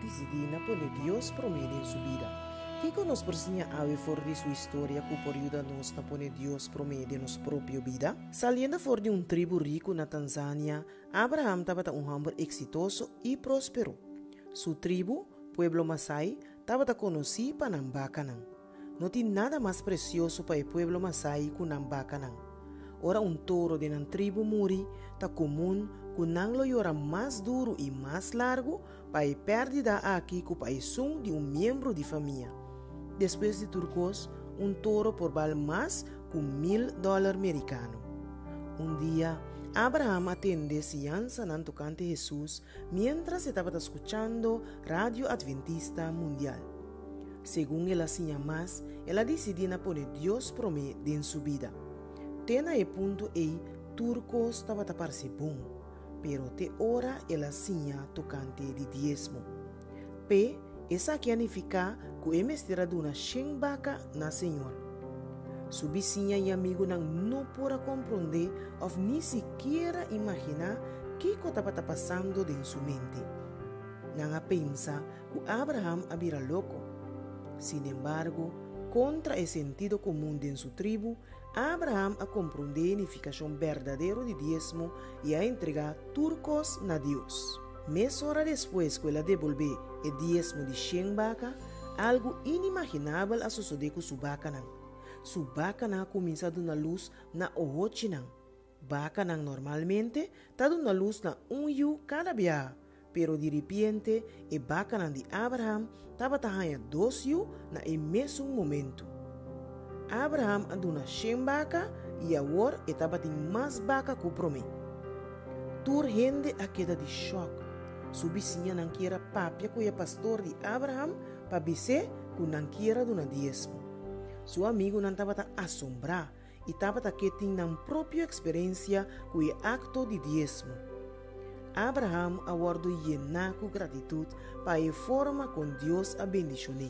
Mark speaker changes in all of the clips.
Speaker 1: disidí na pone Dios promé den su bida. Kiko nos por siña awe for di su historia ku por yuda nos na pone Dios promé den nos propio bida? Saliendo for di un tribu riku na Tanzania, Abraham tabata un hòmber eksitoso i próspero. Su tribu, pueblo Masai, tabata konosí pa nan bakanan. No tin nada mas presioso pa e pueblo Masai ku nan bakanan. Ora un toro den nan tribu muri, ta komun ku nan lo yora mas duru i mas largu pa e pèrdida aki ku pa esun di un miembro di famia. Despues di tur kos, un toro por bal mas ku mil dòler merikano. Un dia, Abraham a tende siñansanan tokante Hesus miéntras e tabata skuchando Radio Adventista Mundial. Segun el a siña mas, el a disidí na pone Dios promé den su bida. Te na e punto ei tur kos tabata parse bon, pero te ora el a siña tokante di diesmo. P'e, esaki a nifiká ku e mester a duna shen baka na Señor. Su bisiña i amigunan no por a komprondé òf ni sikiera imaginá kiko tabata pasando den su mente. Nan a pensa ku Abraham a bira loko. Sinembargo, kontra e sentido komun den su tribu, Abraham a komprondé e nifikashon berdadero di diesmo i a entregá tur kos na Dios. Mesora despues ku el a debolbé e diesmo di shen baka, algu inimaginabel a sosodé ku su bakanan. Su bakanan a kuminsá duna lus na ohochinan. Bakanan normalmente ta duna lus na un yu kada biaha, Pero diripiente e bakanan di Abraham tabata haña dos yu na e mesun momentu. Abraham a duna shen baka i awor e tabatin mas baka ku promé. Tur hende a keda di shòk. Su bisiñanan kier a papia ku e pastor di Abraham pa bis'é ku nan kier a duna diesmo. Su amigunan tabata asombrá i tabata ke tin nan propio eksperensia ku e akto di diesmo. Abraham a wòrdu yená ku gratitut pa e forma kon Dios a bendishon'é.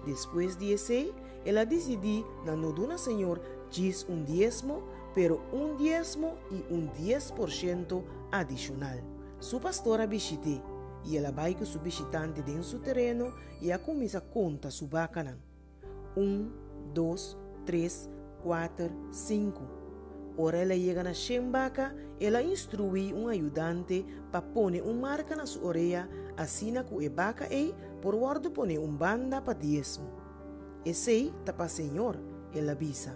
Speaker 1: Despues di esei, el a disidí na no duna Señor djis un diesmo, pero un diesmo i un 10% adishonal. Su pastor a bishit'é, i el a bai ku su bishitante den su tereno i a kuminsá konta su bakanan. Un, dos, tres, kuater, sinku. Ora el a yega na shen baka, el a instruí un ayudante pa pone un marka na su orea asina ku e baka ei por wòrdu pone un banda pa diesmo. Esei ta pa Señor, el a bisa.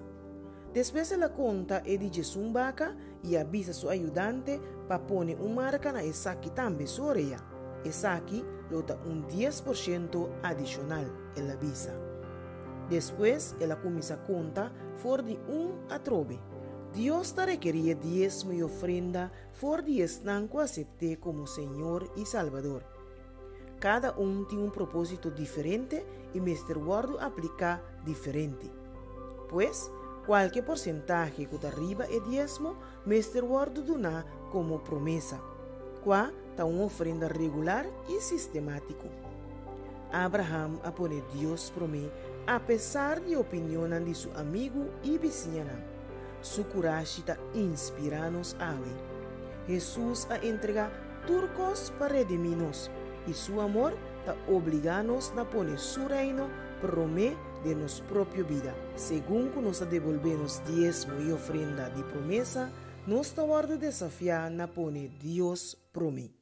Speaker 1: Despues el a konta e di djesun baka i a bisa su ayudante pa pone un marka na esaki tambe su orea. Esaki lo ta un 10% adishonal, el a bisa. Despues el a kuminsá konta for di un atrobe. Dios ta rekerí e diesmo i ofrenda for di esnan ku asept'é komo Señor i Salbador. Kada un tin un propósito diferente i mester wòrdu apliká diferente. Pues, kualke porsentahe ku ta riba e diesmo mester wòrdu duná komo promesa, kua ta un ofrenda regular i sistemátiko. Abraham a pone Dios promé apesar di opinionnan di su amigu i bisiñanan. Su kurashi ta inspirá nos awe. Hesus a entregá tur kos pa redimí nos, i su amor ta obligá nos na pone su Reino promé den nos propio bida. Segun ku nos ta debolbé nos diesmo i ofrenda di promesa, nos ta wòrdu desafiá na pone Dios promé.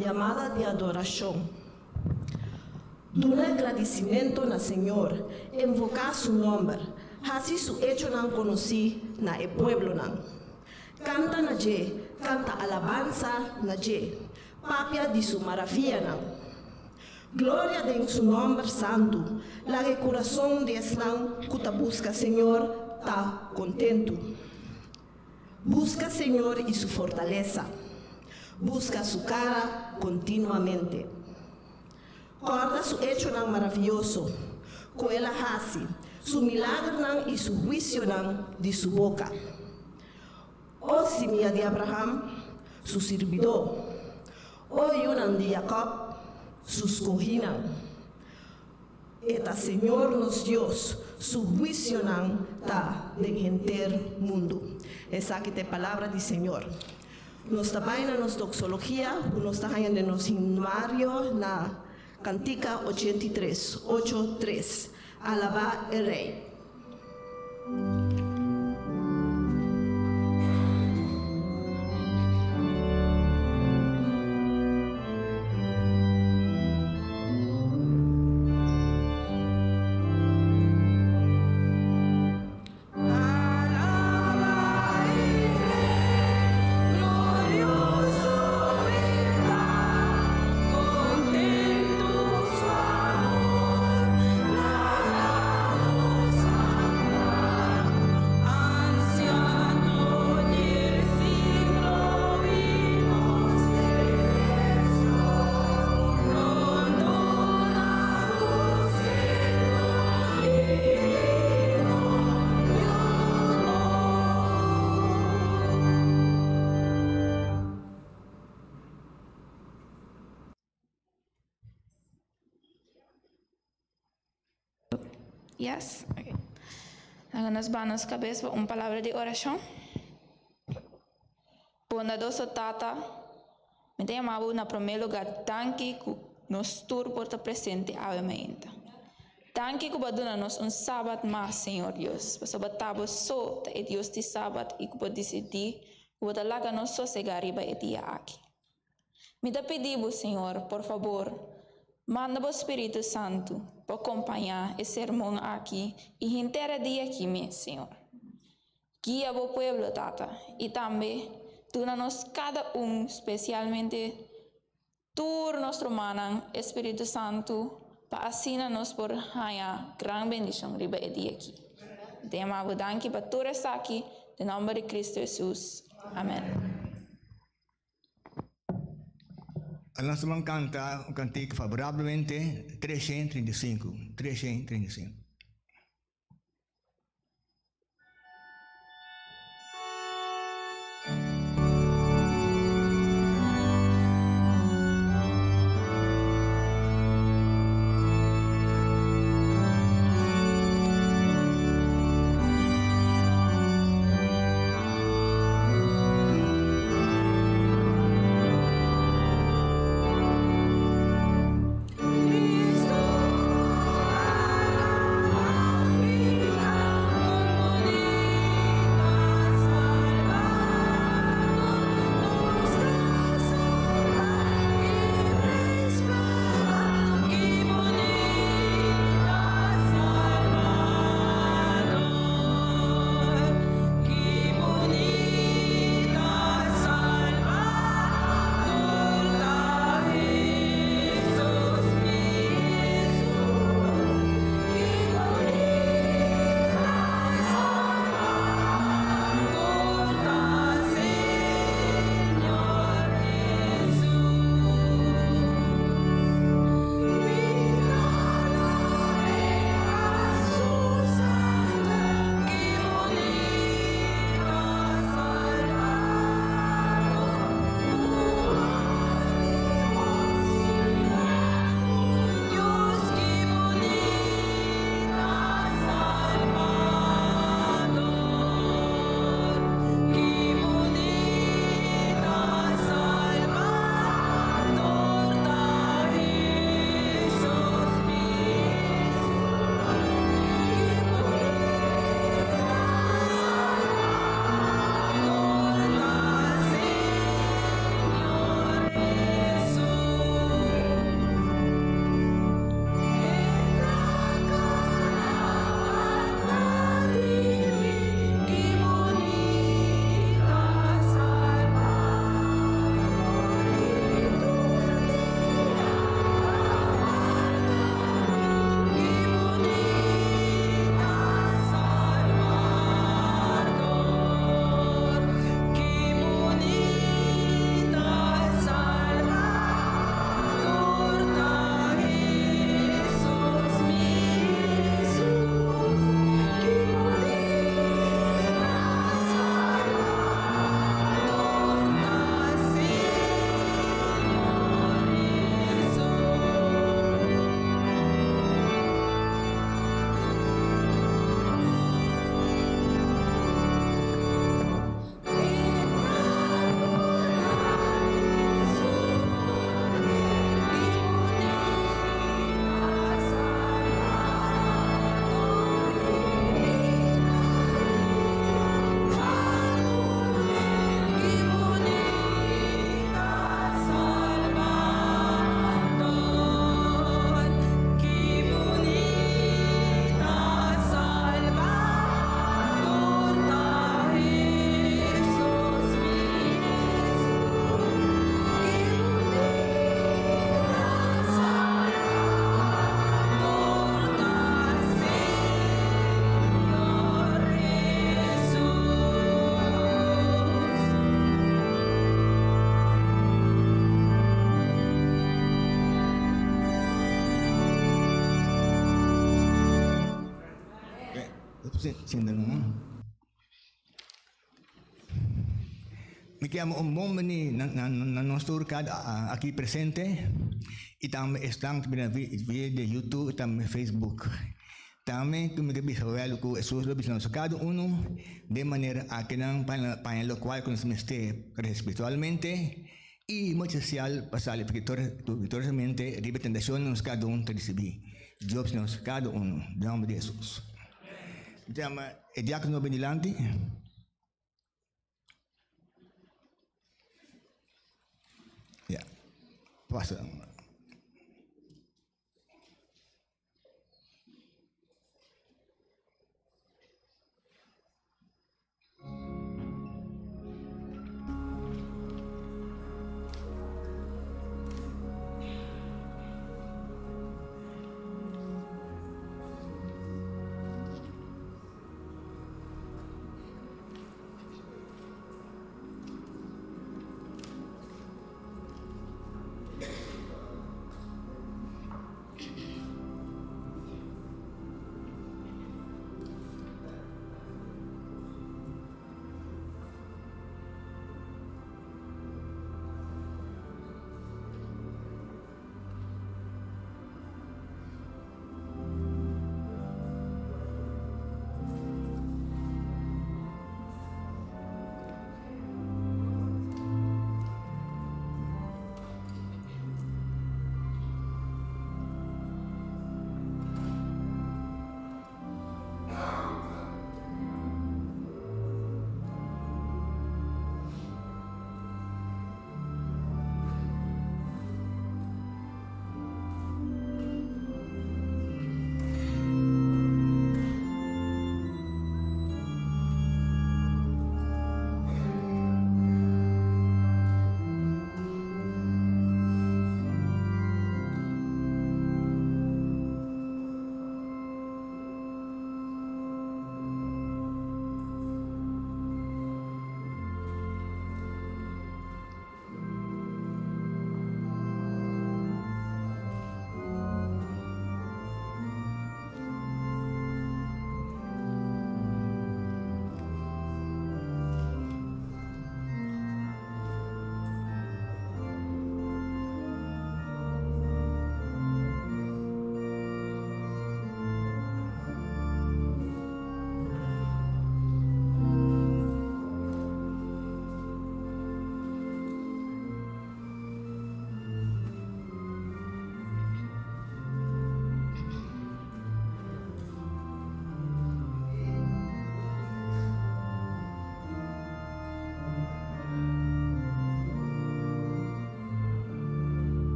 Speaker 2: Yamada di adorashon. Duna gradisimentu na Señor, invoká su nòmber, hasi su echonan konosí na e pueblonan. Kanta na dje, kanta alabansa na dje, papia di su maravianan. Gloria den su nòmber santu, laga e kurason di esnan ku ta buska Señor ta kontentu. Buska Señor i su fortalesa, buska su kara kontinuamente. Kòrda su echonan maravioso ku el a hasi, su milagernan i su huisionan di su boka. O simia di Abraham, su sirbidó, o yunan di Jakòb, su skohínan. E ta Señor nos Dios, su huisionan ta den henter mundu. Esaki ta e palabra di Señor. Nos ta bai na nos doxologia ku nos ta haña den nos himnuario na Kantika 83, ocho tres, Alabá e Rei.
Speaker 3: Yes? Okay. Laga nos baha nos kabes pa un palabra di orashon. Bondadoso Tata, mi ta yama bo na promé lugá danki ku nos tur por ta presente awe mainta. Danki ku bo a duna nos un sabat mas, Señor Dios, pasobra ta bo so ta e Dios di sabat i ku bo disidí ku bo ta laga nos sosegá riba e dia aki. Mi ta pidi bo, Señor, por fabor, manda bo Spiritu Santu pa kompañá e sermon aki i henter e dia aki mes, Señor. Guia bo pueblo, Tata, i tambe duna nos kada un, spesialmente tur nos rumannan, e Spiritu Santu pa asina nos por haña gran bendishon riba e dia aki. Mi ta yama bo danki pa tur esaki, den nòmber di Kristu Hesus. Amèn.
Speaker 4: Nos ta canta un cantica favorablemente 335, 335. Sinta no. Mi kier un bon bini na nos tur kada aki presente y tambe esnan ku bini via di YouTube y tambe Facebook. Tambe ku mi ke bisa wèl ku Hesus lo bisa nos kada uno den manera akinan pa paña lokual ku nos mester krese spiritualmente y muy espesial pa sali viktoriosamente riba e tentashon nos kada un ta risibí. Dios bisa nos kada uno den nomber di Hesus. Mi ta yama e diákono bin dilanti. Ya. Pasa.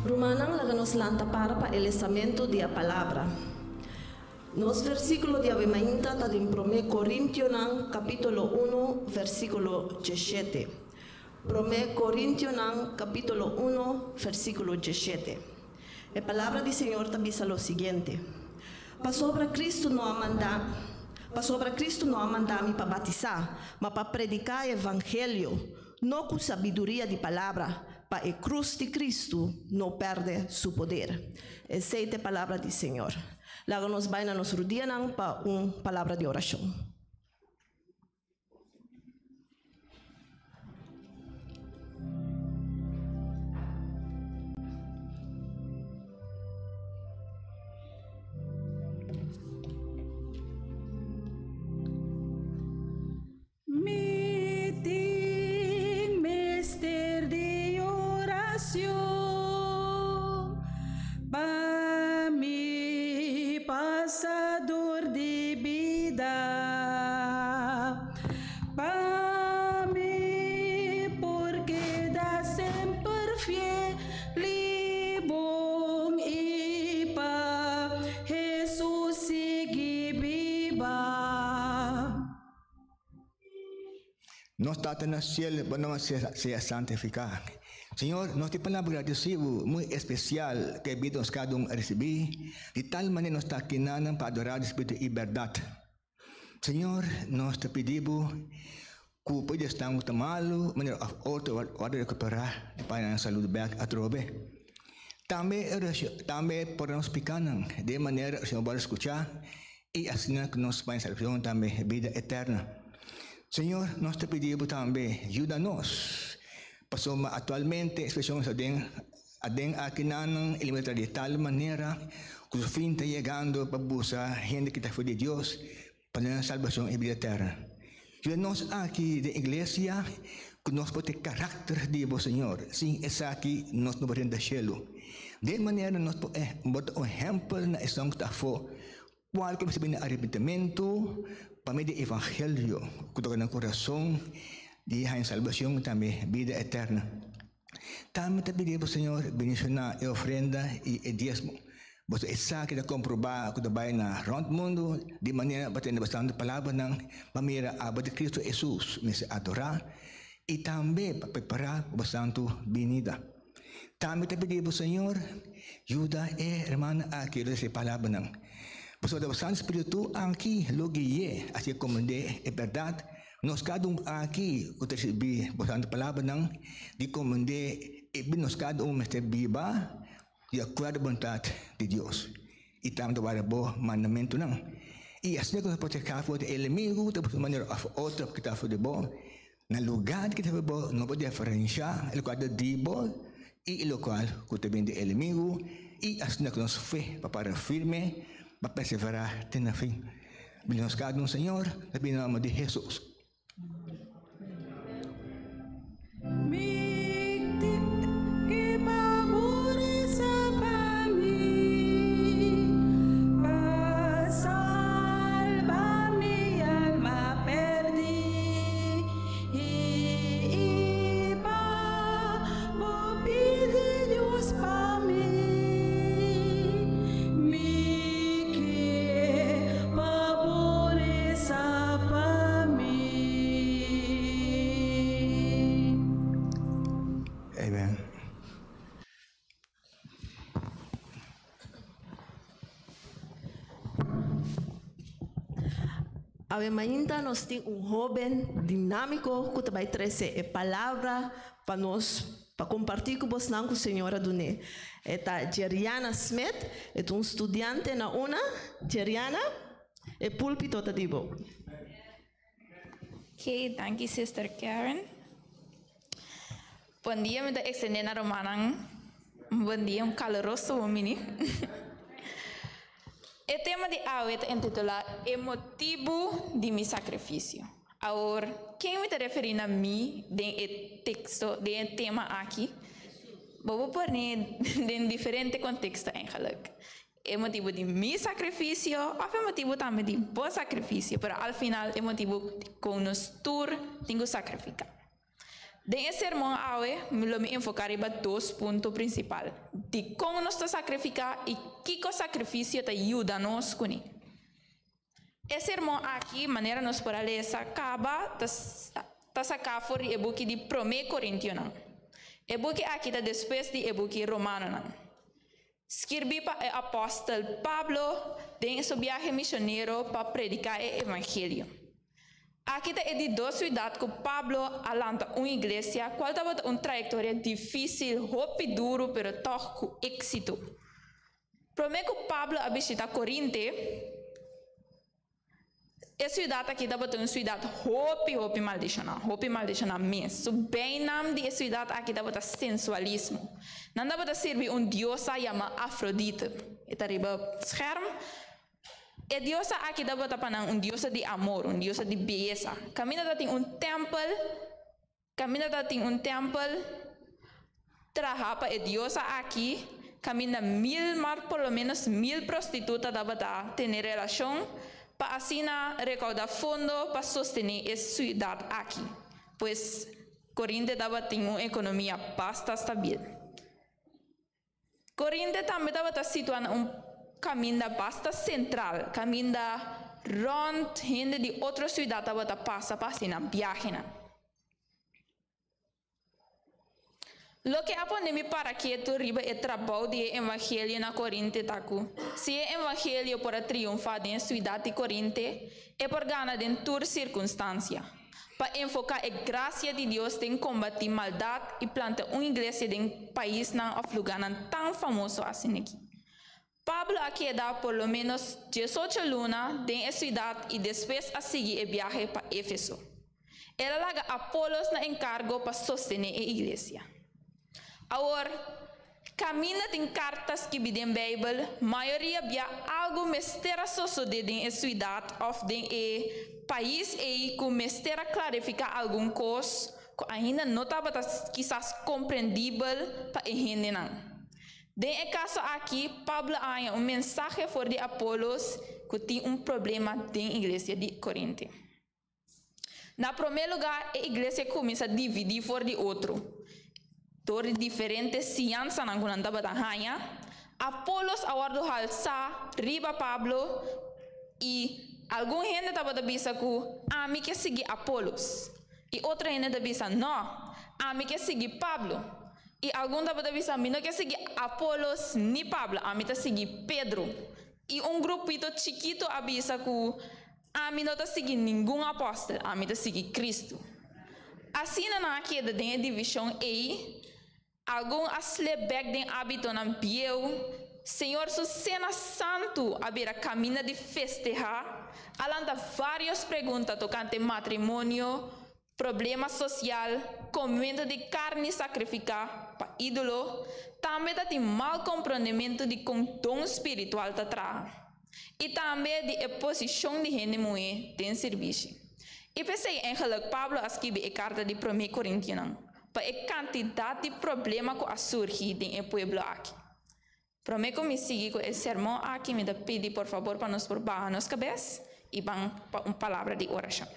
Speaker 2: Rumannan laga nos lanta para pa e lesamentu di a palabra. Nos versíkulo di awe mainta ta den Promé Korintionan kapítulo unu versíkulo djeshete. Promé Korintionan kapítulo unu versíkulo djeshete. E palabra di Señor ta bisa lo siguiente, Pasobra Cristo no a manda, pasobra Cristo no a manda mi pa batisá, ma pa prediká e evangelio, no ku sabiduria di palabra, pa e krus di Cristo no pèrdè su poder. Esei ta e palabra di Señor. Laga nos bai na nos rudianan pa un palabra di orashon.
Speaker 5: Mi tin mester di oracion pa mi pasa dor di bida, pa mi por keda semper fiel i bon i pa Jesus sigui biba.
Speaker 4: Nos Tata na cielo, bo nomber sea santifica. Señor, nos tin palabra gradeci bo muy especial cu e bida nos cada un a ricibi, di tal manera nos ta aki nanan pa adora di spiritu y berdad. Señor, nos ta pidi bo. Ku pode estar muito malo, manera of otro wòrdu rekuperá pa nan salud bèk atrobe. Tambe tambe por nos pikanan den manera e Señor por skuchá i asina ku nos bai salbashon tambe bida eterna. Señor, nos ta pidi bo tambe yuda nos, pasobra aktualmente e situashon ta den aden akinan e limita di tal manera ku su fin ta yegando pa buska hende ku ta for di Dios pa nan salbashon i bida eterna. Yuda nos aki den iglesia ku nos por tin karakter di bo, Señor. Sin esaki nos no por drenta shelu. Den manera nos por ta un ehèmpel na esnan ku ta afó, kual ku mester bini arepentimentu pa medio di evangelio ku toka nan kurason di haña salbashon i tambe bida eterna. Tambe ta pidi bo, Señor, bendishoná e ofrenda i e diesmo. Boso esaki ta komprobá ku ta bai na rònt mundu di manera pa tende bastante palabranan pa mira abo di Kristu Hesus mester adorá i tambe pa prepará pa bo santu binida. Tambe ta pidi bo, Señor, yuda e hermana aki resa e palabranan. Pasobra bo Santu Spiritu aki lo gui'é hasi komprendé e bèrdat. Nos kada un aki ku ta risibí bo santu palabranan di komprendé e nos kada un mester biba di akuerdo boluntat di Dios i tambe ta warda bo mandamentunan. I asina ku nos por cheka for di e enemigu ta busca un manera òf otro pa kita for di bo. Na lugar di kita for di bo, no por diferenshá e lokual ta di bo i e lokual ku ta bin di e enemigu, i asina ku nos fe pa para firme, pa perseverá te na fin. Bini nos kada un, Señor, ta bini na nomber di Hesus. Amen.
Speaker 2: Awe mainta nos tin un hoben dinámiko ku ta bai trese e palabra pa nos pa kompartí ku bosnan ku Señor a dun'é. E ta Jeriana Smith, e ta un studiante na una. Jeriana, e púlpito ta di bo.
Speaker 3: Ok, danki Sister Karen. Bon dia, mi ta extendé na rumannan un bon dia, un caluroso bon bini. E tema di awe ta intitulá E motibu di mi sakrifisio. Awor, ken mi ta referí na mi den e teksto, den e tema aki? Bo por pone den diferente konteksto eigenlijk. E motibu di mi sakrifisio òf e motibu tambe di bo sakrifisio, pero al final e motibu kon nos tur tin ku sakrifiká. Den e sermon awe mi lo mi enfoká riba dos punto prinsipal, dikon nos ta sakrifiká i kiko sakrifisio ta yuda nos kuné. E sermon aki, manera nos por a lesa kaba, ta ta saká for di e buki di Promé Korintionan. E buki aki ta despues di e buki Romanonan. Skirbí pa e apòstel Pablo den su biahe misionero pa prediká e evangelio. Aki ta e di dos siudat ku Pablo a lanta un iglesia, kual tabata un trayektoria difísil, hopi duru, pero tòg ku éksito. Promé ku Pablo a bishitá Korinte, e siudat aki tabata un siudat hopi, hopi maldishoná, hopi maldishoná mes. Su beinam di e siudat aki tabata sensualismo. Nan tabata sirbi un diosa yamá Afrodite. E ta riba scherm. E diosa aki tabata pa nan un diosa di amor, un diosa di beyesa. Kaminda ta tin un tèmpel, kaminda ta tin un tèmpel trahá pa e diosa aki, kaminda mil, mar por lo ménos mil prostituta tabata tene relashon pa asina rekoudá fondo pa sostené e siudat aki. Pues, Korinte tabatin un ekonomia basta stabil. Korinte tambe tabata situá na un kaminda basta sentral, kaminda rònt hende di otro siudat tabata pasa pa hasi nan biahenan. Loke a pone mi para ketu riba e trabou di e evangelio na Korinte ta ku, si e evangelio por a triunfá den e siudat di Korinte, e por gana den tur sirkunstansia. Pa enfoká e grasia di Dios den kombatí maldat i planta un iglesia den paisnan òf lugánan tan famoso asin'aki. Pablo a keda por lo ménos diesocho luna den e siudat i despues a sigui e biahe pa Éfeso. El a laga Apolos na enkargo pa sostené e iglesia. Awor, kaminda tin karta skibí den Beibel, mayoria bia algu mester a sosodé den e siudat òf den e pais ei ku mester a klarifiká algun kos ku ainda no tabata kisas komprendibel pa e hendenan. Den e kaso aki, Pablo a haña un mensahe for di Apolos ku tin un problema den iglesia di Korinte. Na promé lugá, e iglesia kuminsá dividí for di otro dor di diferente siñansanan ku nan tabata haña. Apolos a wòrdu halsá riba Pablo i algun hende tabata bisa ku ami ke sigui Apolos i otro hende ta bisa nò, ami ke sigui Pablo i algun tabata bisa mi no ke sigui Apolos ni Pablo, ami ta sigui Pedro i un grupito chikitu a bisa ku Ami no ta sigui ningun apòstel, ami ta sigui Kristu. Asina nan a keda den e divishon ei, algun a slep bèk den ábitonan bieu, Señor su sena santu a bira kaminda di festehá, a lanta vários pregunta tokante matrimonio, problema sosial, komementu di karni sakrifiká pa ídolo, tambe ta tin mal komprondementu di kon don spiritual ta traha, i tambe di e posishon di hende muhé den sirbishi. I p'esei engeluk Pablo a skibi e karta di Promé Korintionan, pa e kantidat di problema ku a surgi den e pueblo aki. Promé ku mi sigui ku e sermon aki mi ta pidi por fabor pa nos por baha nos kabes i ban pa un palabra di orashon.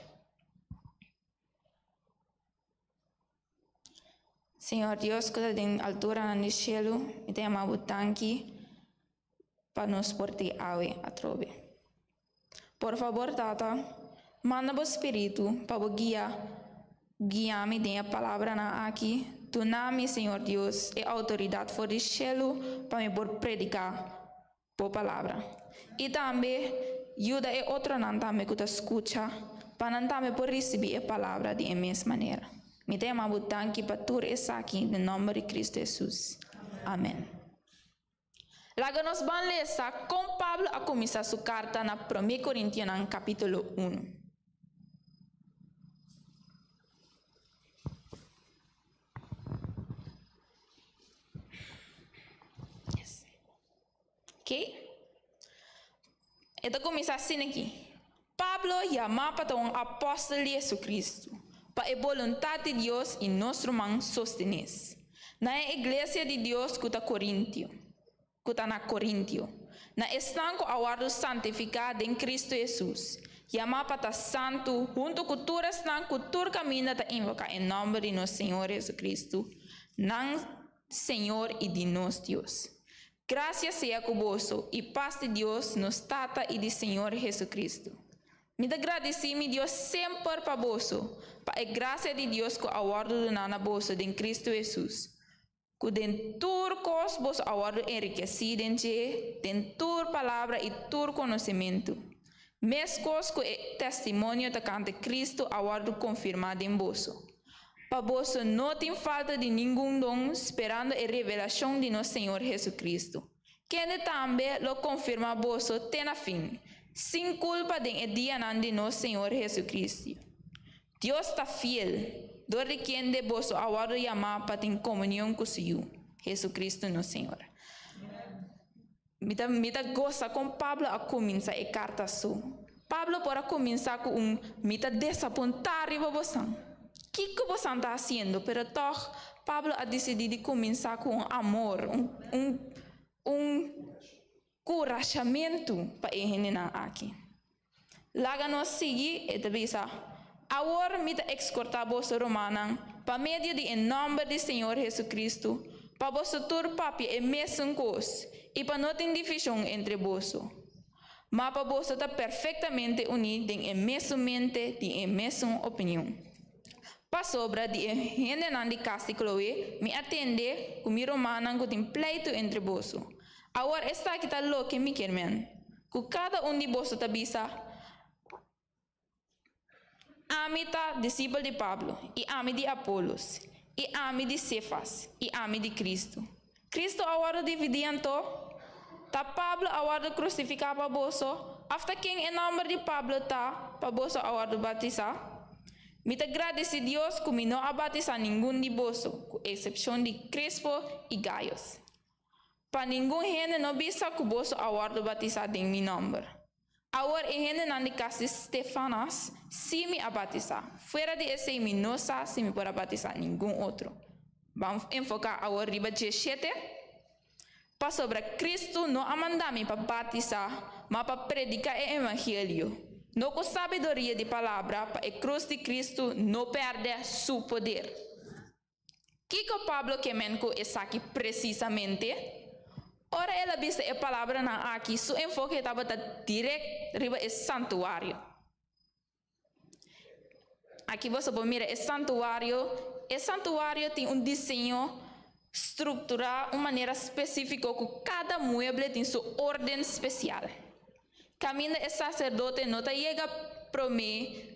Speaker 3: Señor Dios ku ta den alturanan di shelu, mi ta yama bo danki pa nos por tin awe atrobe. Por fabor Tata, manda bo Spiritu pa bo guia guia mi den e palabranan aki. Duna mi, Señor Dios, e outoridat for di shelu pa mi por prediká bo palabra. I tambe yuda e otronan tambe ku ta skucha pa nan tambe por risibí e palabra di e mes manera. Mi ta yama bo danki pa tur esaki den nòmber di Kristu Hesus. Amèn. Laga nos ban lesa kon Pablo a kuminsá su karta na Promé Korintionan kapítulo unu. Oké. E ta kuminsá asina aki, Pablo yamá pa ta un apòstel di Hesukristu, pa e boluntat di Dios i nos ruman Sóstenes, na e iglesia di Dios ku ta Korintio, ku ta na Korintio, na esnan ku a wòrdu santifiká den Kristu Hesus, yamá pa ta santu huntu ku tur esnan ku tur kaminda ta invoká e nòmber di nos Señor Hesukristu, nan Señor i di nos Dios. Gracia sea cu boso, y paz di Dios, nos Tata y di Señor Jesucristo. Mi ta gradici mi Dios semper pa boso, pa e gracia di Dios cu a wordo duna na boso den Cristo Jesus, cu den tur cos boso a wordo enriqueci den dje, den tur palabra y tur conocimento, mescos cu e testimonio tocante Cristo a wordo confirma den boso. Pa boso no tin falta di ningun don sperando e revelashon di nos Señor Jesucristo, kende tambe lo konfirmá boso te na fin, sin kulpa den e dianan di nos Señor Jesucristo. Dios ta fiel, dor di kende boso a wòrdu yamá pa tin komunion ku su Yu, Jesucristo nos Señor. Mi ta mi ta gosa kon Pablo a kuminsá e karta su. Pablo por a kuminsá ku un mi ta desapuntá riba bosan. Kiko bosan ta hasiendo? Pero tòg Pablo a disidí di kuminsá ku un amor, un un un kurashamentu pa e hendenan aki. Laga nos sigui, e ta bisa, Awor mi ta ekskortá boso, rumannan, pa medio di e nòmber di Señor Hesukristu, pa boso tur papia e mesun kos i pa no tin divishon entre boso, ma pa boso ta perfektamente uní den e mesun mente di e mesun opinion. Pasobra di e hendenan di kas di Kloe mi a tende ku mi rumannan ku tin pleitu entre boso. Awor esaki ta loke mi kier men, ku kada un di boso ta bisa, Ami ta disipel di Pablo, i ami di Apolos, i ami di Sefas, i ami di Cristo. Cristo a wòrdu dividí anto? Ta Pablo a wòrdu krusifiká pa boso, òf ta ken e nòmber di Pablo ta pa boso a wòrdu batisá? Mi ta gradisí Dios ku mi no a batisá ningun di boso, ku eksepshon di Crispo i Gaios. Pa ningun hende no bisa ku boso a wòrdu batisá den mi nòmber. Awor e hendenan di kas di Stefanas sí mi a batisá. Fuera di esei mi no sa si mi por a batisá ningun otro. Ban enfoká awor riba djeshete. Pasobra Kristu no a manda mi pa batisá, ma pa prediká e evangelio, no ku sabiduria di palabra, pa e krus di Kristu no pèrdè su poder. Kiko Pablo ke men ku esaki presisamente? Ora el a bisa e palabranan aki, su enfoke tabata direkt riba e santuario. Aki boso por mira e santuario. E santuario tin un diseño strukturá un manera spesífiko ku kada mueble tin su órden spesial. Kaminda e saserdote no ta yega promé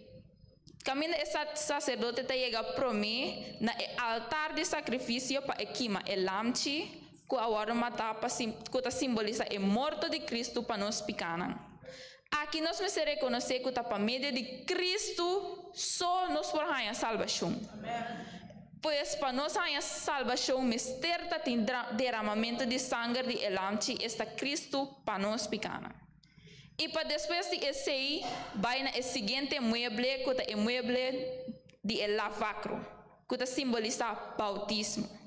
Speaker 3: Kaminda e saserdote ta yega promé na e altar di sakrifisio pa e kima e lamchi ku a wòrdu matá pa ku ta simbolisá e morto di Kristu pa nos pikánan. Aki nos mester rekonosé ku ta pa medio di Kristu so nos por haña salbashon. Pues pa nos haña salbashon mester ta tin deramamentu di sanger di e lamchi, esta Kristu, pa nos pikánan. I pa despues di esei bai na e siguiente mueble ku ta e mueble di e lavakro, ku ta simbolisá boutismo.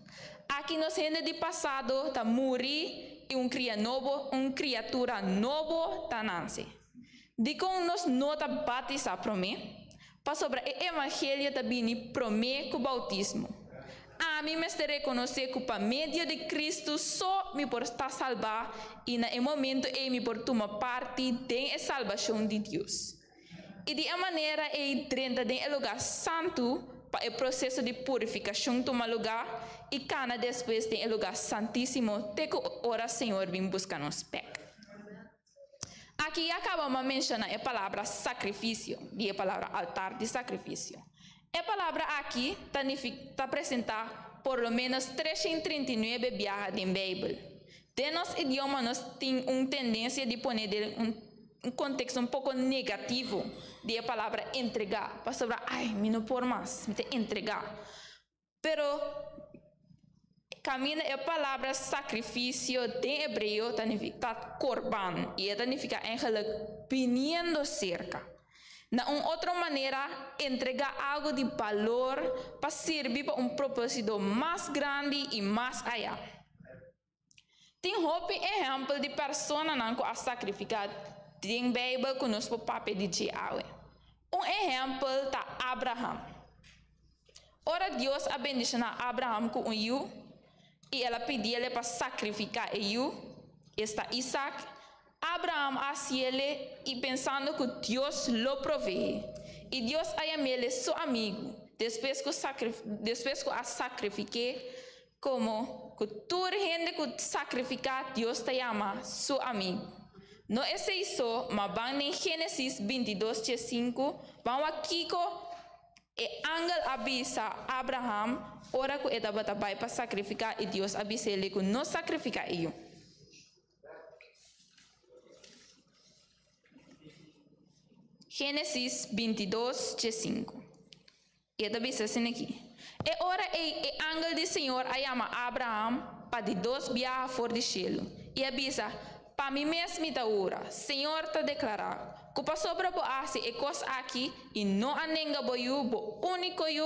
Speaker 3: Aki nos hende di pasado ta muri i un kria nobo, un kriatura nobo ta nanse. Dikon nos no ta batisá promé? Pasobra e evangelio ta bini promé ku boutismo. Ami mester rekonosé ku pa medio di Kristu so mi por ta salbá i na e momentu ei mi por tuma parti den e salbashon di Dios. I di e manera ei drenta den e lugá santu pa e proseso di purifikashon tuma lugá i kana despues den e lugá santísimo te ku ora Señor bin buska nos bèk. Aki ya kaba m'a menshoná e palabra sakrifisio di e palabra altar di sakrifisio. E palabra aki ta ta presentá por lo ménos 339 biaha den Beibel. Den nos idioma nos tin un tendensia di pone den un un konteksto un poko negativo di e palabra entregá, pasobra ai mi no por mas, mi ta entregá. Pero kaminda e palabra sakrifisio den hebreo ta ta korban i e ta nifiká eigenlik biniendo serka. Na un otro manera, entregá algu di balor pa sirbi pa un propósito mas grandi i mas ayá. Tin hopi ehèmpel di personanan ku a sakrifiká den Beibel ku nos por papia di dje awe. Un ehèmpel ta Abraham. Ora Dios a bendishoná Abraham ku un yu i el a pidiel pa sakrifiká e yu, esta Isak, Abraham a hasiel i pensando ku Dios lo proveé. I Dios a yam'el su amigu despues ku despues ku a sakrifik'é Komo ku tur hende ku sakrifiká Dios ta yama su amigu. No esei so, ma ban den Génesis 22 diesinku, ban wak kiko e angel a bisa Abraham ora ku e tabata bai pa sakrifiká i Dios a bis'é ku no sakrifiká e yu. Génesis 22 diesinku. I e ta bisa asin'akí, E ora ei e angel di señor a yama Abraham pa di dos biaha for di shelu, i a bisa, Pa mi mes mi ta hura, señor ta deklará, ku pasobra bo a hasi e kos akí i no a nenga bo yu, bo úniko yu,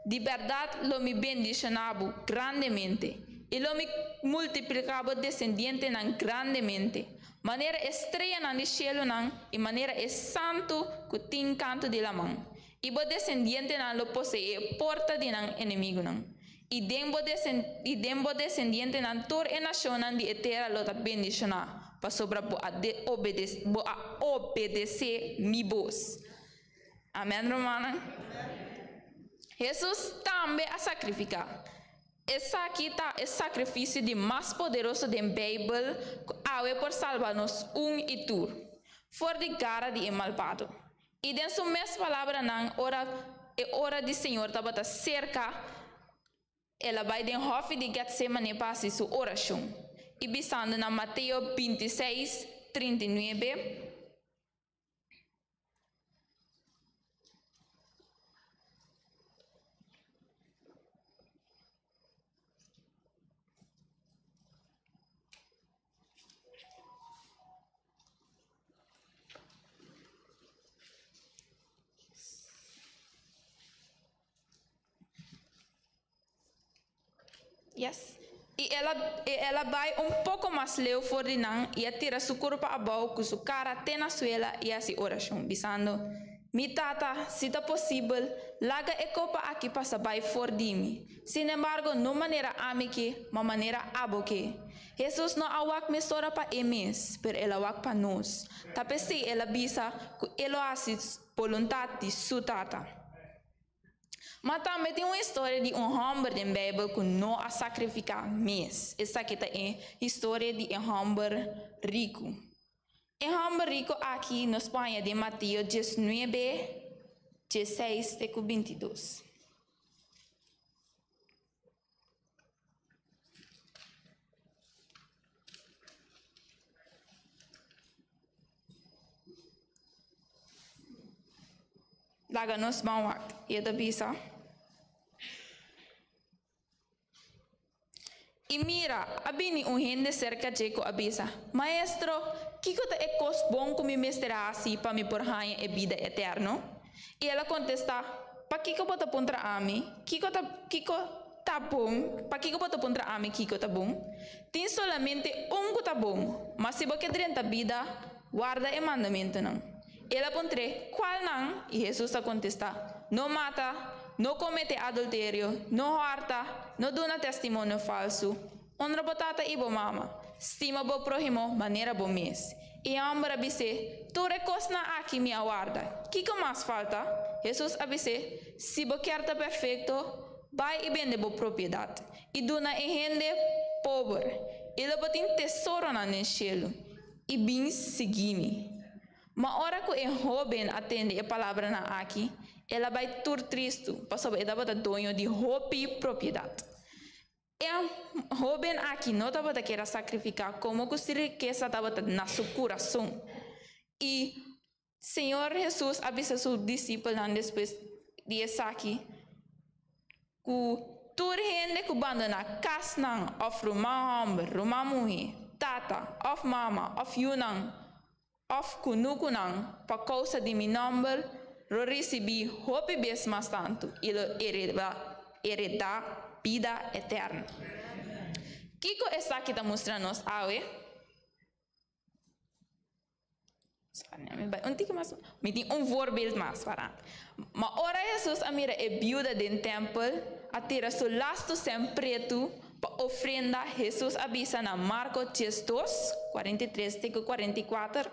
Speaker 3: di bèrdat lo mi bendishoná bo grandemente, i lo mi multipliká bo desendientenan grandemente, manera e streanan di shelunan i manera e santu ku tin kantu di laman. I bo desendientenan lo poseé e porta di nan enemigunan. I den bo i den bo desendientenan tur e nashonnan di e tera lo ta bendishoná, pasobra bo a bo a obedesé mi bos. Amèn, rumannan. Hesus tambe a sakrifiká. Esaki ta e sakrifisio di mas poderoso den Beibel ku awe por salba nos un i tur for di gara di e malbado. I den su mes palabranan, ora e ora di Señor tabata serka, el a bai den hòfi di Gètsemane pa hasi su orashon. I bisando na Mateo 26, 39. Yes. I el a, i el a bai un poko mas leu for di nan i a tira su kurpa abou ku su kara te na suela i a hasi orashon, bisando, Mi Tata, si ta posibel, laga e kopa aki pasa bai for di mi. Sinembargo, no manera ami ke, ma manera abo ke. Hesus no a wak mesora pa e mes, pero el a wak pa nos. Ta p'esei el a bisa ku e lo hasi boluntat di su Tata. Ma tambe tin un historia di un hòmber den Beibel ku no a sakrifiká mes. Esaki ta e historia di e hòmber riku. E hòmber riku aki nos por haña den Mateo diesnuebe, diesseis te ku bintidos. Laga nos ban wak. I e ta bisa. I mira, a bini un hende serka dje ku a bisa, Maestro, kiko ta e kos bon ku mi mester hasi pa mi por haña e bida eterno? I el a kontestá, Pakiko bo ta puntra ami kiko ta kiko ta bon? Pakiko bo ta puntra ami kiko ta bon? Tin solamente un ku ta bon, ma si bo ke drenta bida, warda e mandamentunan. El a puntr'é, Kualnan? I Hesus a kontestá, No mata, no kometé adulterio, no hòrta, no duna testimonio falsu, honra bo tata i bo mama, stima bo próhimo manera bo mes. I e hòmber a bis'é, Tur e kosnan aki mi a warda, kiko mas falta? Hesus a bis'é, Si bo kier ta perfekto, bai i bende bo propiedat, i duna e hende pober, i lo bo tin tesoronan den shelu, i bin sigui mi. Ma ora ku e hóben a tende e palabranan aki, el a bai tur tristu, pasobra e tabata doño di hopi propiedat. E hóben aki no tabata kier a sakrifiká komo ku si rikesa tabata na su kurason. I Señor Hesus a bisa su disipelnan despues di esaki ku tur hende ku bandoná kasnan òf ruman hòmber, ruman muhé, tata òf mama òf yunan, Òf kunukunan, pa kousa di mi nòmber, lo risibí hopi bes mas tantu i lo heredá bida eterno. Kiko esaki ta mustra nos awe? Un tiki mas. Mi tin un voorbeeld mas para. Ma ora Hesus a mira e biuda den tèmpel a tira su lastu sèn pretu pa ofrenda, Hesus a bisa na Marko 12, 43 te ku 44,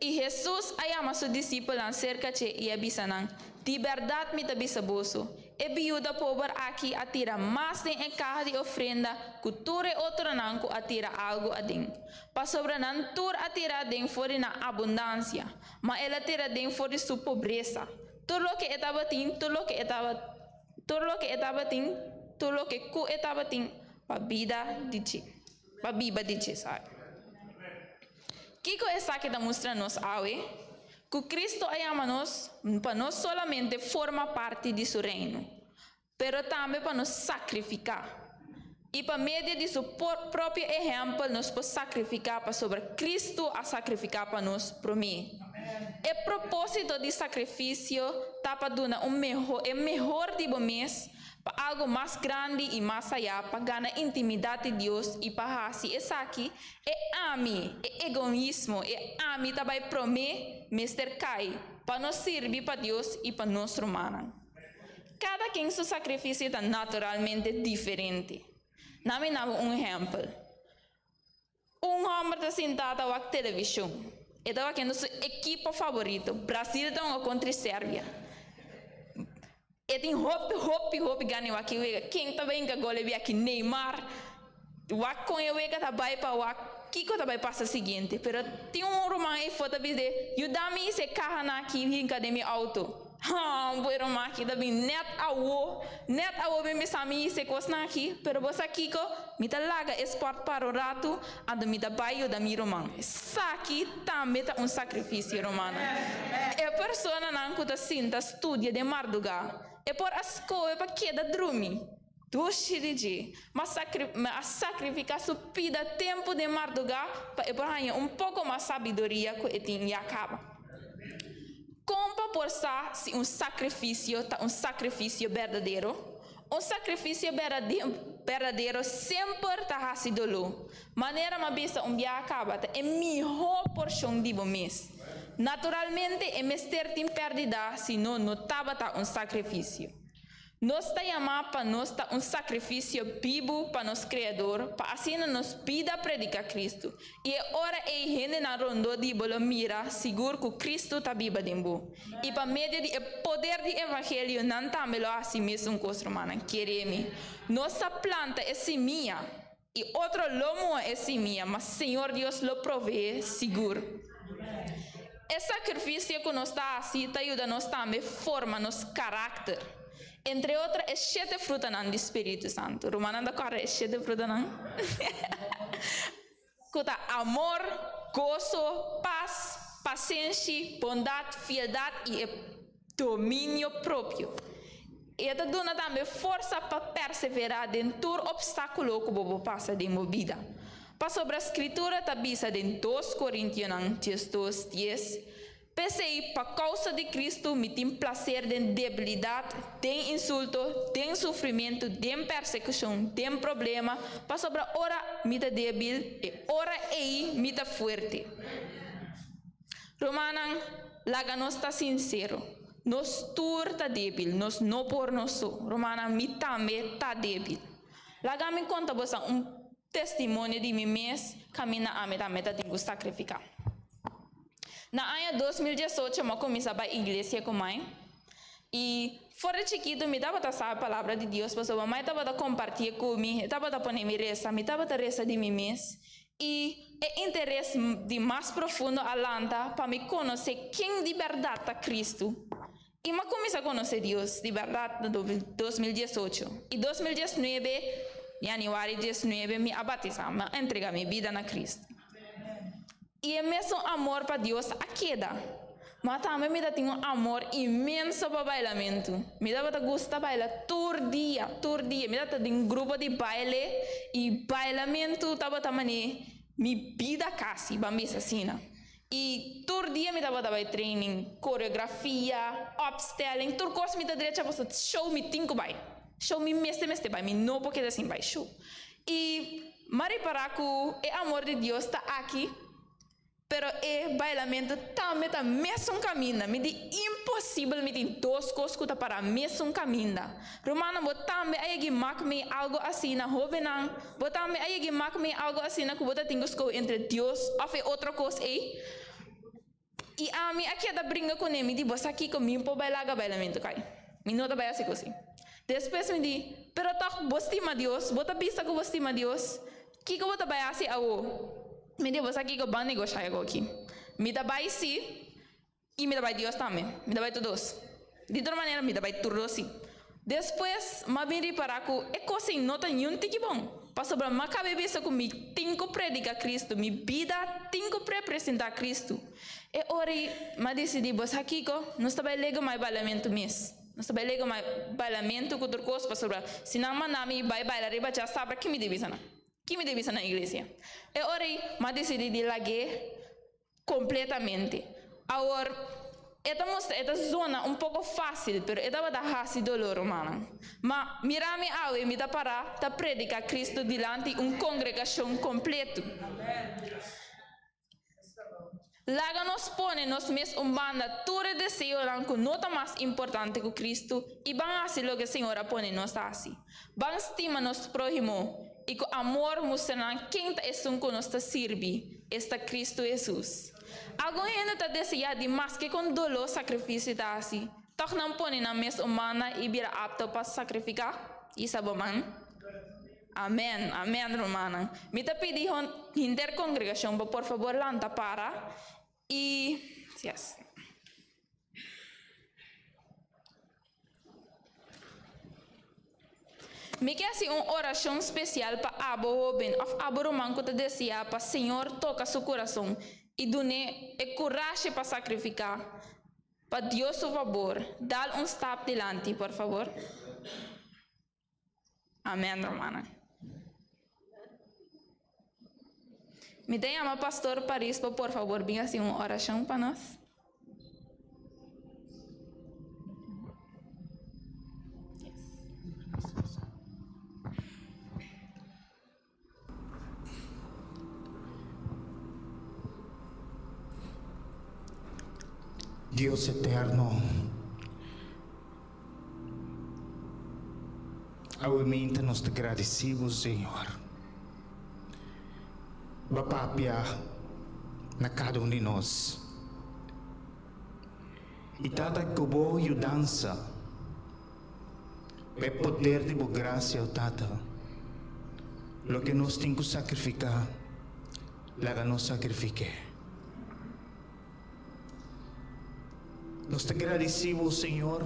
Speaker 3: I Hesus a yama su disipelnan serka dje i a bisa nan, Di bèrdat mi ta bisa boso, e biuda pober aki a tira mas den e kaha di ofrenda ku tur e otronan ku a tira algu aden. Pasobra nan tur a tira aden for di nan abundansia, ma el a tira aden for di su pobresa, tur loke e tabatin, tur loke e tur loke e tabatin, tur loke ku e tabatin pa bida di dje, pa biba di dje, sorry. Kiko esaki ta mustra nos awe? Ku Kristu a yama nos pa no solamente forma parti di su Reino, pero tambe pa nos sakrifiká. I pa medio di su propio ehèmpel nos por sakrifiká pasobra Kristu a sakrifiká pa nos promé. E propósito di sakrifisio ta pa duna un e mehor di bo mes pa algu mas grandi i mas ayá, pa gana intimidat di Dios i pa hasi esaki, e ami, e egoismo, e ami ta bai promé, mester kai, pa nos sirbi pa Dios i pa nos rumannan. Kada ken su sakrifisio ta naturalmente diferente. Na mi na bo un ehèmpel. Un hòmber ta sintá ta wak televishon. E ta wakiendo su ekipo faborito. Brasil ta hunga kontri Serbia. E tin hopi hopi hopi gana di wak e wega. Ken ta bai hinka gol e biaha aki? Neymar. Wak kon e wega ta bai pa wak kiko ta bai pasa siguiente. Pero tin un ruman eyfo ta bis'é, Yuda mi hisa e kahanan aki hinka den mi auto. Haa, bo e ruman aki ta bin nèt awo, nèt awo bin bisa mi hisa e kosnan aki. Pero bo sa kiko? Mi ta laga e spòrt para un ratu, anto mi ta bai yuda mi ruman. Esaki tambe ta un sakrifisio, rumannan. E personanan ku ta sinta studia den mardugá, e por a skohe pa keda drumi. Dushi di dje, ma a sakrifiká su pida tempu den mardugá pa e por haña un poko mas sabiduria ku e tin ya kaba. Kon pa por sa si un sakrifisio ta un sakrifisio berdadero? Un sakrifisio berdadero semper ta hasi doló. Manera m'a bisa un biaha kaba, ta e mihó porshon di bo mes. Naturalmente e mester tin pèrdida, sino no tabata un sakrifisio. Nos ta yamá pa nos ta un sakrifisio bibu pa nos Kreador, pa asina nos bida prediká Kristu. I e ora ei hendenan rondó di bo lo mira sigur ku Kristu ta biba den bo. I pa medio di e poder di evangelio nan tambe lo hasi mesun kos, rumannan. Kere mi. Nos ta planta e simia, i otro lo muha e simia, ma Señor Dios lo proveé sigur. E sakrifisio ku nos ta hasi ta yuda nos tambe forma nos karakter. Entre otro e shete frutanan di spiritu santu. Rumannan ta kòrda e shete frutanan? Ku ta amor, goso, pas, pasenshi, bondat, fieldat i e dominio propio. E ta duna tambe forsa pa perseverá den tur opstákulo ku bo por pasa den bo bida. Pasobra Skritura ta bisa den dos Korintionan diesdos dies, P'esei, pa kousa di Kristu mi tin plaser den debilidat, den insulto, den sufrimentu, den persekushon, den problema, pasobra ora mi ta débil, e ora ei mi ta fuerte. Rumannan, laga nos ta sinsero. Nos tur ta débil, nos no por nos so. Rumannan, mi tambe ta débil. Laga mi konta boso un testimonio di mi mes kaminda ami tambe ta tin ku sakrifiká. Na aña 2018 mi a kuminsá bai iglesia ku mai. I for di chikitu mi tabata sa e Palabra di Dios pasobra mai tabata kompartié ku mi, e tabata pone mi resa, mi tabata resa di mi mes. I e interes di mas profundo a lanta pa mi konosé ken di bèrdat ta Kristu. I mi a kuminsá konosé Dios di bèrdat na 2018. I 2019, yanüari 19, mi a batisá, mi a entregá mi bida na Kristu. I e mesun amor pa Dios a keda. Ma tambe mi ta tin un amor inmenso pa bailamentu. Mi tabata gusta baila tur dia, tur dia. Mi tabata den un grupo di baile i bailamentu tabata manera mi bida kasi, ban bisa asina. I tur dia mi tabata bai training, koreografia, opstelling, tur kos mi ta drecha pasobra show mi tin ku bai. Show mi mester mester bai, mi no por keda sin bai show. I m'a ripará ku e amor di Dios ta aki, pero e bailamentu tambe ta mesun kaminda. Mi di imposibel mi tin dos kos ku ta pará mesun kaminda. Rumannan, bo tambe a yegi mak mi algu asina? Hóbennan, bo tambe a yegi mak mi algu asina ku bo ta tin ku skohe entre Dios òf e otro kos ei? I ami a keda bringa kuné, mi di, Bo sa kiko, mi por bai laga bailamentu kai. Mi no ta bai hasi kos ei. Despues mi di, Pero tòg bo stima Dios, bo ta bisa ku bo stima Dios, kiko bo ta bai hasi awo? Mi di, Bo sa kiko, ban negoshá e koki. Mi ta bai sí, i mi ta bai Dios tambe. Mi ta bai tur dos. Di tur manera, mi ta bai tur dos sí. Despues m'a bin ripará ku e kos ei no ta niun tiki bon, pasobra m'a kaba e bisa ku mi tin ku prediká Kristu, mi bida tin ku prepresentá Kristu. E ora ei m'a disidí, bo sa kiko? Nos ta bai lego mai bailamentu mes. Nos ta bai lego mai bailamentu ku tur kos, pasobra si nan manda mi bai baila riba dja sabra ki mi debe bisa nan? Ki mi debe bisa na iglesia? E ora ei m'a disidí di lag'é Completamente. Awor, e ta mustra, e ta zona un poco facil, pero e tabata haci dolor, rumannan. Ma, mira mi awe, mi ta pará ta predica Cristo dilanti un congregacion completo. Laga nos pone nos mes un banda tur e deseonan cu no ta mas importante cu Cristo i ban haci loke Señor a pone nos haci. Ban stima nos próhimo i ku amor mustra nan ken ta esun ku nos ta sirbi, esta Kristu Hesus. Algun hende ta deseá di maske kon doló sakrifisio ta hasi. Tòg nan pone nan mes un banda i bira apto pa sakrifiká? Isa bo man. Amèn, amèn, rumannan. Mi ta pidi henter kongregashon pa por fabor lanta para i. Yes. Mi ke hasi un orashon spesial pa abo hóben òf abo ruman ku ta deseá pa Señor toka su kurason i dun'é e kurashi pa sakrifiká pa Dios su fabor. Dal un stap dilanti, por fabor. Amèn, rumannan. Mi ta yama Pastor Paris pa por fabor bin hasi un orashon pa nos.
Speaker 6: Dios eterno, awe minta nos ta gradisí bo, Señor. Bo a papia na kada un di nos. I Tata, ku bo yudansa, pa e poder di bo grasia, o Tata, loke nos tin ku sakrifiká, laga nos sakrifik'é. Nos ta gradisí bo, Señor,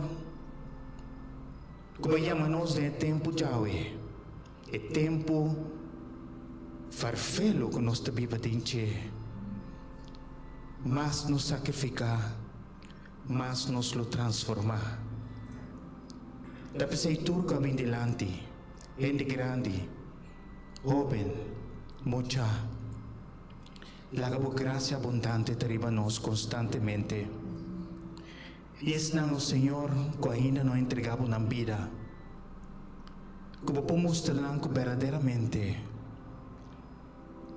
Speaker 6: ku bo a yama nos den e tempu djawe, e tempu farfelo ku nos ta biba den dje. Mas nos sakrifiká, mas nos lo transformá. Ta p'esei tur ku a bin dilanti, hende grandi, hóben, mucha. Laga bo gracia abundante ta riba nos constantemente. I esnan, o Señor, cu ainda no a entrega bo nan bida, cu bo por mustra nan cu berdaderamente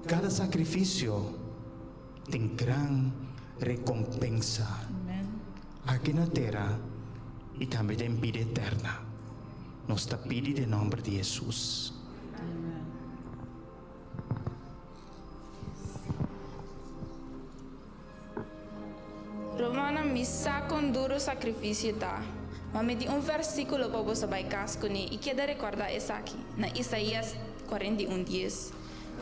Speaker 6: cada sacrificio tin gran recompensa aki na tera i tambe den bida eterna. Nos ta pidi den nomber di Jesus.
Speaker 3: Rumannan, mi sa kon duru sakrifisio ta, ma mi tin un versíkulo pa boso bai kas kuné i keda rekordá esaki, na Isaías 41, dies,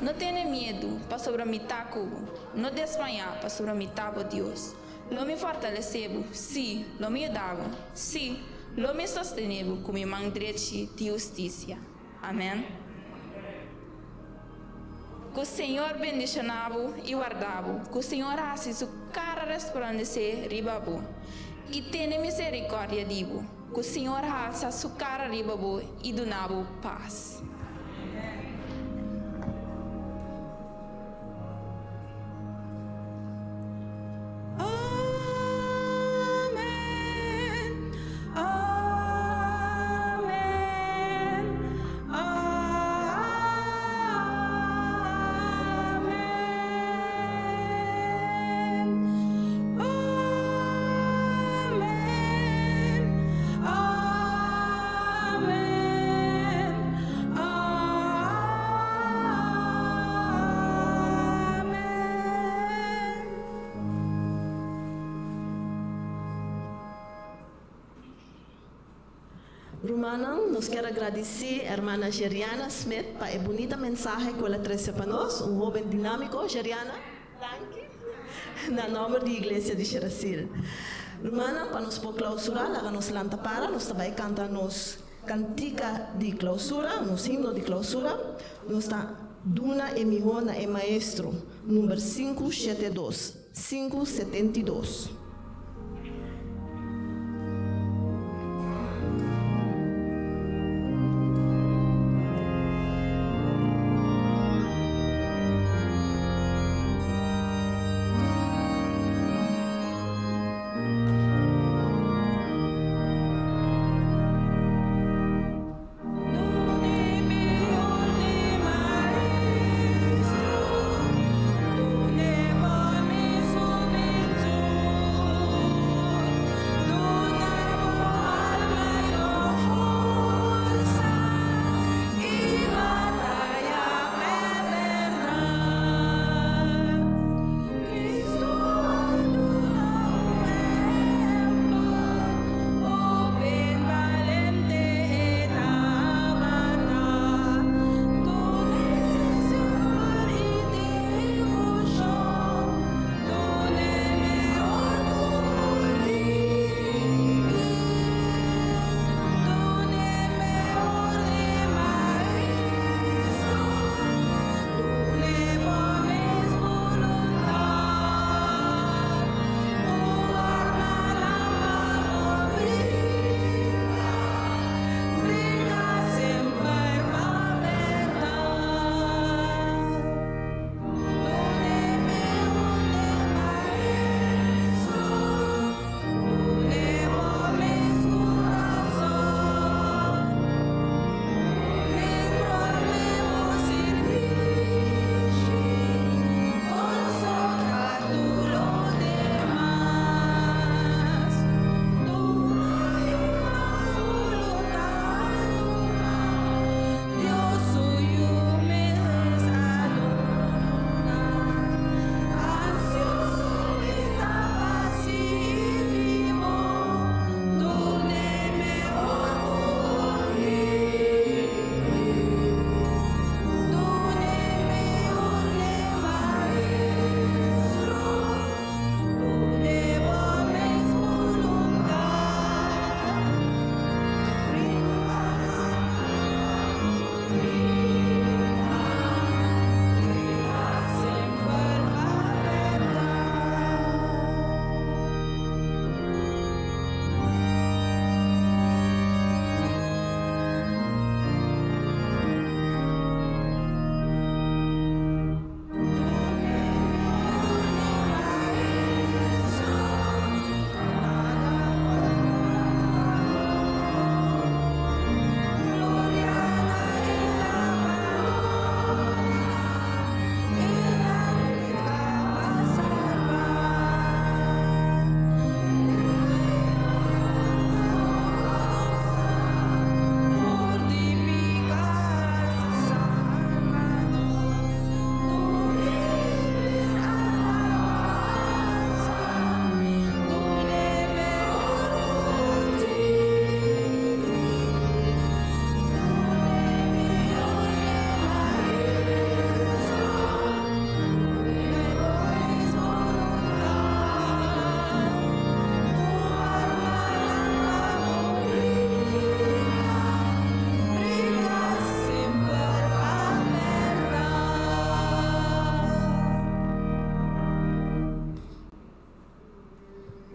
Speaker 3: No tene miedu, pasobra mi ta ku bo, no desmayá, pasobra mi ta bo Dios. Lo mi fortalesé bo, sí, lo mi yuda bo, sí, lo mi sostené bo ku mi man drechi di hustisia. Amèn. Ku Señor bendishoná bo i warda bo. Ku Señor hasi su kara resplandesé riba bo i tene miserikòrdia di bo. Ku Señor halsa su kara riba bo i duna bo pas.
Speaker 5: Amen, amen, amen. Amen, amen, amen.
Speaker 2: Rumannan, nos kier a gradisí hermana Sheriana Smith pa e bunita mensahe ku el a trese pa nos, un hóben dinámiko. Sheriana, danki na nòmber di Iglesia di Sherasil. Rumannan, pa nos por klausurá, laga nos lanta para, nos ta bai kanta nos kantika di klausura, nos himno di klausura. Nos ta duna e mihó na e Maestro, number sinku shete dos, 572.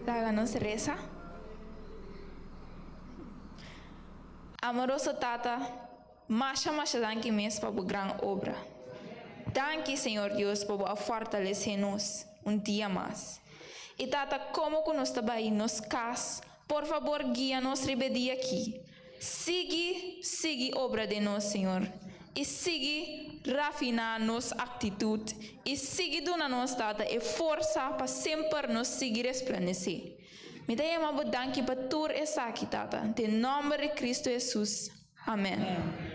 Speaker 3: Laga nos resa. Amoroso Tata, masha masha danki mes pa bo gran obra. Danki, Señor Dios, pa bo a fortalesé nos un dia mas. I Tata, komo ku nos ta bai nos kas, por fabor guia nos riba e dia aki. Sigui, sigui obra den nos, Señor. I sigui rafiná nos aktitut i sigui duna nos, Tata, e forsa pa semper nos sigui resplandesé. Mi ta yama Bo danki pa tur esaki, Tata, den nòmber di Kristu Hesus. Amèn.